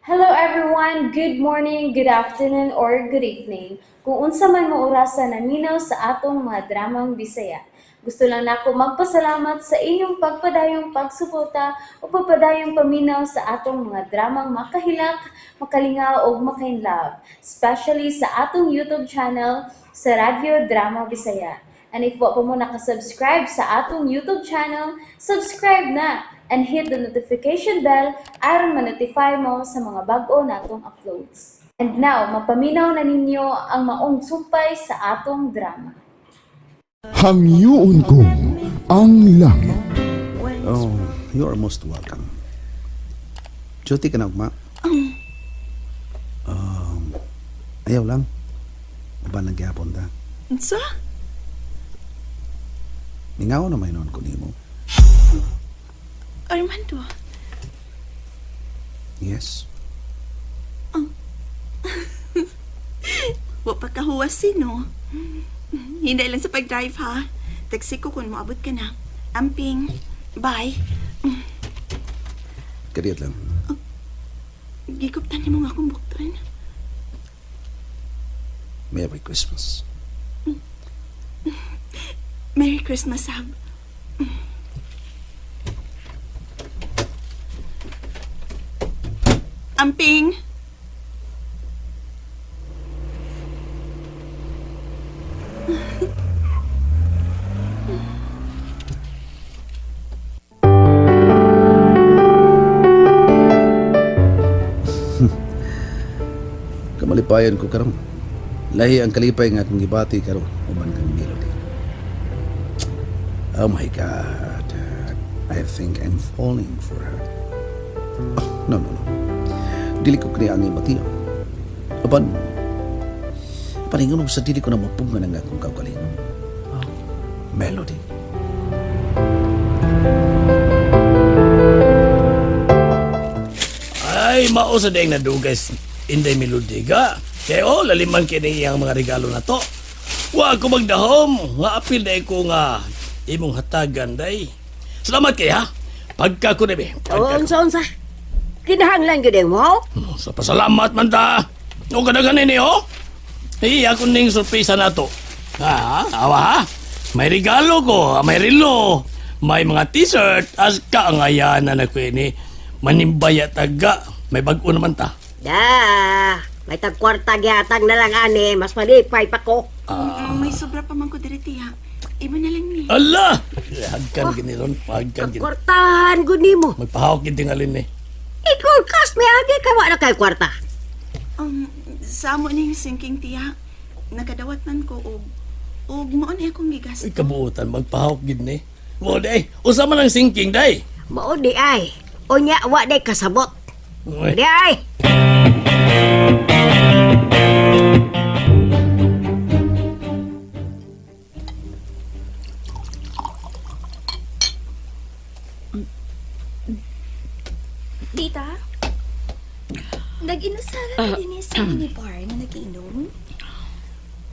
Hello everyone! Good morning, good afternoon, or good evening. Kung unsa man mo orasa naminaw sa atong mga dramang Bisaya. Gusto lang nako magpasalamat sa inyong pagpadayong pagsuporta o pagpadayong paminaw sa atong mga dramang makahilak, makalingaw ug makainlove, especially sa atong YouTube channel sa Radyo Drama Bisaya. And if wa pa mo nakasubscribe sa atong YouTube channel, subscribe na and hit the notification bell aron ma-notify mo sa mga bag-o natong uploads. And now, mapaminaw na ninyo ang maong sumpay sa atong drama. Hangyoon ko ang langit. Oh, you are most welcome. Duty ka na, ugma? Ayaw lang. Uban lang gihapon ta. Unsa? Mingaw na may noon ko nimo. Armando, Yes. wa pa kahuwas no? Hindi lang sa pag-drive ha. Taxi ko kung moabot ka na. Amping. Bye. Kadiyot lang. Gikuptan nimo nga akong bukton. Merry Christmas. Merry Christmas, Sab. Amping. Kamalipayan ko karon. Lahi ang kalipay nga akong gibati karon uban kang Melody. Oh my God. I think I'm falling for her. Oh, no, no, no. Dili ko kini ang bation. Apan, paningon sa dili ko na mapungan ang akong kaugalingon. Oh, Melody. Ay, mao sa dayang nadugay Inday Melody ga. Kaya oh, laliman kini iyang mga regalo na to. Wa ko magdahom, nga apil day ko nga imong hatagan day. Salamat kay ha. Pagka ko na be. Oo, Pagka ko. unsa unsa. Kinahanglan gyud mo. Sa pasalamat man ta. O kadaghan ni oh. Ay, ako ning sorpresa na to. Ha, awa ha. May regalo ko, may relo, may mga t-shirt, as ka ang ayana na ko ini. Manimbaya taga, may bag-o naman ta. Da, may tagkwarta gihatag na lang ani, mas malipay pa ko. May sobra pa man ko diri tiya. Imo na lang ni. Ala! Hagkan gini ron, hagkan gini. Kwartahan gud nimo. Magpahawak gini tingalin ni. Ikaw kas may agi kay wa na kay kwarta. Sa amo ning sinking tiya. Nakadawat man ko og og mao na akong gigas. Uy, kabuutan, magpahawak gini. Mo day, usa man ang sinking day. Mao di ay. Unya wa day kasabot. Uy, Di ay. Tita? Nag-inusara na din sa minibar na nagiinom.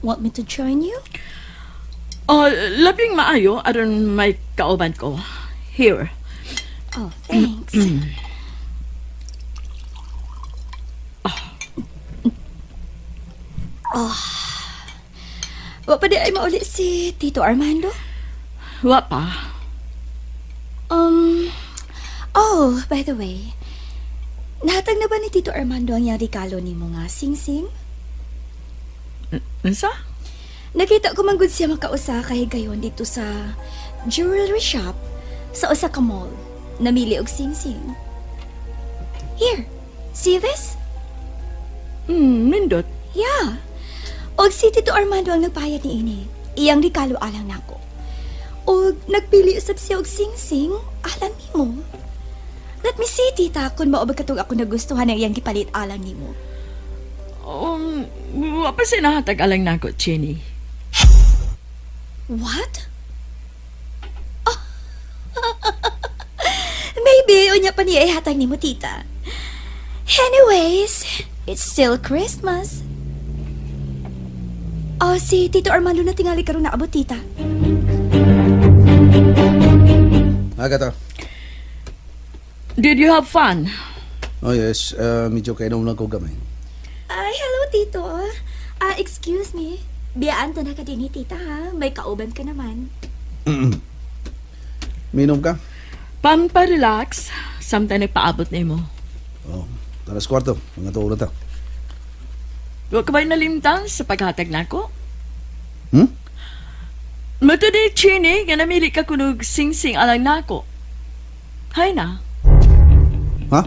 Want me to join you? Oh, labing maayo aron may kauban ko. Here. Oh, thanks. Oh. Wa pa di ay mauli si Tito Armando? Wa pa. Oh, by the way, nahatag na ba ni Tito Armando ang iyang regalo nimo nga sing-sing? Unsa? Nakita ko man gud siya makausa kay gayon dito sa jewelry shop sa usa ka mall. Namili og sing-sing. Here, see this? Nindot. Yeah. Og si Tito Armando ang nagbayad ni ini. Iyang regalo alang nako. Og nagpili usab siya og sing-sing alang nimo. Let me see, tita, kung mao ba katong ako nagustuhan ang iyang gipalit alang nimo. Wa pa siya nahatag alang nako, Jenny. What? Oh. Maybe unya pa niya ihatag nimo, tita. Anyways, it's still Christmas. Oh, si Tito Armando na tingali karon naabot, tita. Aga to. Did you have fun? Oh yes, medyo kainom lang ko gamay. Ay, hello, Tito. Ah, excuse me. Biyaan ta na ka din ni Tita, ha? May kauban ka naman. Minom ka? Pampa-relax, samtang nagpaabot nimo. Oh, tara sa kwarto. Mga tuo na ta. Wa ka ba'y nalimtan sa paghatag nako? Hmm? Mato di chini nga namili ka kunog sing-sing alang nako. Hay na. Ha?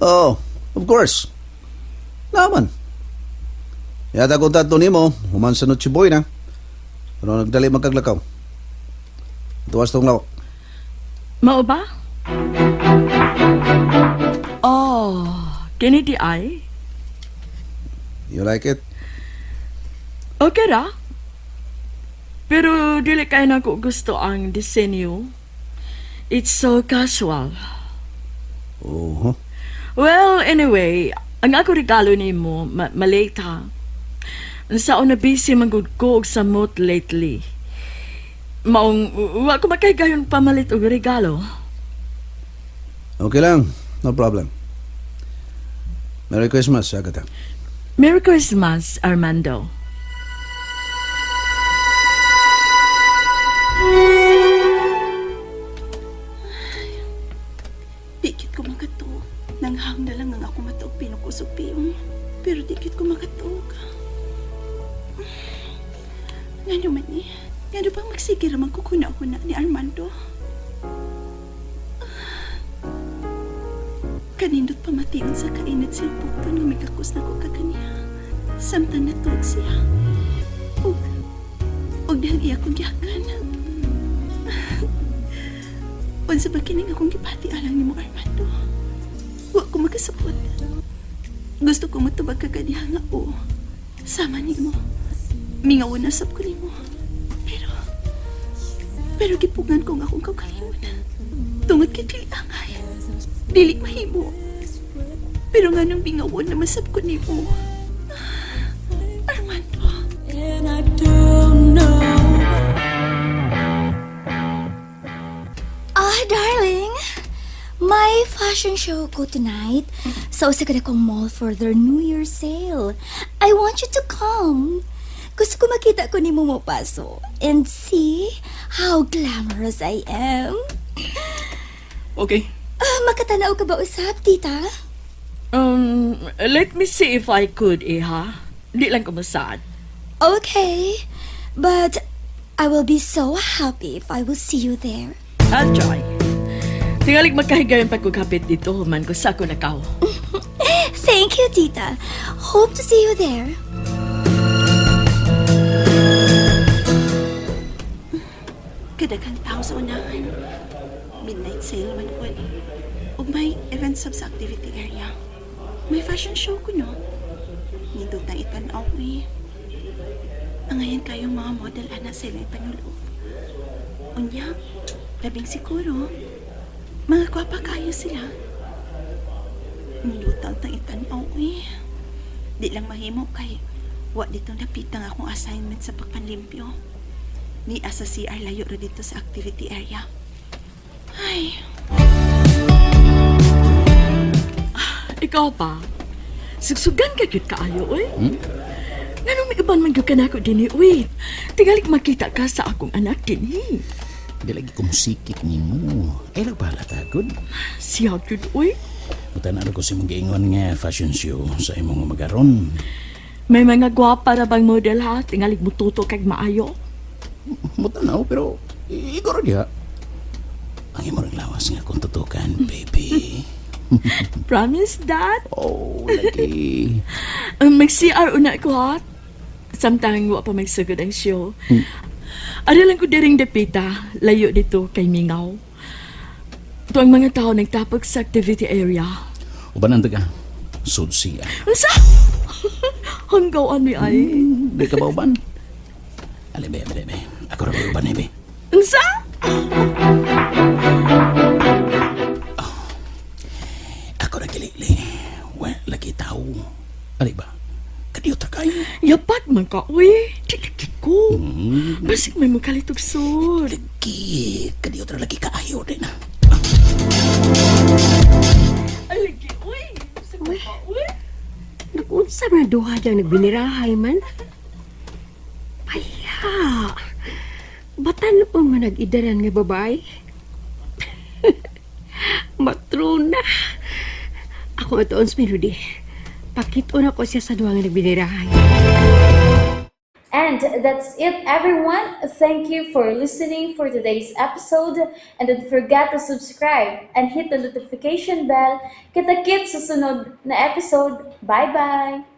Oh, of course. Naman. Yata ko tato nimo, human sa Noche Boy na. Pero nagdali magkaglakaw. Tuwas tong lawak. Mao ba? Oh, kini di ay. You like it? Okay ra. Pero dili kay nako gusto ang disenyo. It's so casual. Oh, huh? Well, anyway, ang ako regalo nimo malate ha. Sa una busy man gud ko og samot lately. Maong wa ko makaygayon pamalit og regalo. Okay lang. No problem. Merry Christmas, Agatha. Merry Christmas, Armando. Dikit ko makatuog. Nanghang na lang ang ako mataog pinukusog piyong. Pero dikit ko makatuog. Ngano man eh. Ngano bang magsige raman ko kuna-kuna ni Armando? Kanindot pamation sa kainit siyang pukton nga may kakus na ko kaganiha. Samtang natuog siya. Ug, ug dahil iya kong gihakan. Unsa ba kining akong gipati alang nimo Armando? Wa ko makasabot. Gusto ko motubag ka ganiha nga oo. Sama nimo. Mingaw na sab ko nimo. Pero pero gipugngan ko nga akong kaugalingon. Tungod kay dili angay. Dili mahimo. Pero nganong bingawon na masab ko nimo. Armando. Ah, darling. May fashion show ko tonight sa usa ka dakong mall for their New Year sale. I want you to come. Gusto ko makita ko nimo mo paso and see how glamorous I am. Okay. Ah, makatanaw ka ba usab, tita? Let me see if I could, iha. Di lang ko masaad. Okay. But I will be so happy if I will see you there. I'll try. Tingalig magkahigayon pagkukapit dito, human ko sa ako nakaw. Thank you, tita. Hope to see you there. Kadaghang tao sa unahan. Midnight sale man ko. Ug may event sab sa activity area. May fashion show ko no. Nindot na itan-aw eh. Angayan kayong mga model ana sa ilang ipanulob. Unya, labing siguro. Mga gwapa kayo sila. Nindot ang itan-aw eh. Di lang mahimo kay wa ditong napitang akong assignment sa pagpanlimpyo. Ni asa CR layo ra dito sa activity area. Ay, Ikaw pa, sugsugan ka gyud kaayo, oy. Nganong may uban man gyud ka nako dinhi, uy. Tingalig makita ka sa akong anak dinhi. Di lagi ko musikit nimo. Ay lang pala tagod. Siya gyud, uy. Buta na ko si mong giingon nga fashion show sa imong magaron. May mga gwapa ra bang model ha, tingalig mututo kag maayo. Buta na pero igoro diha. Ang imong lawas nga kung tutukan, baby. Promise that? Oh, lagi. Mag-CR una ko ha. Samtang wa pa magsugod ang show. Ari lang ko diring dapita, layo dito kay Mingaw. Ito ang mga tao nagtapok sa activity area. Uban ang taga. Sud siya. Unsa? Hanggaw ani ay. Di ka ba uban? Ali, be, be, be. Ako ra ba uban, eh, be. Unsa? Ako ra gilili. Wa lagi tao. Ali ba? Kadiyo ta kayo. Yapat man ka, uy. Tik ko. Basig may makalitog sud. Lagi, kadiyo ta lagi kaayo din na. duha diyang nagbinirahay man. Paya. Batanon man nag-idaran nga babae. Matrona. Ako atoon sa Melody. Pakit-on ako siya sa duha nga nagbinirahay. And that's it, everyone. Thank you for listening for today's episode. And don't forget to subscribe and hit the notification bell. Kita-kits sa sunod na episode. Bye-bye!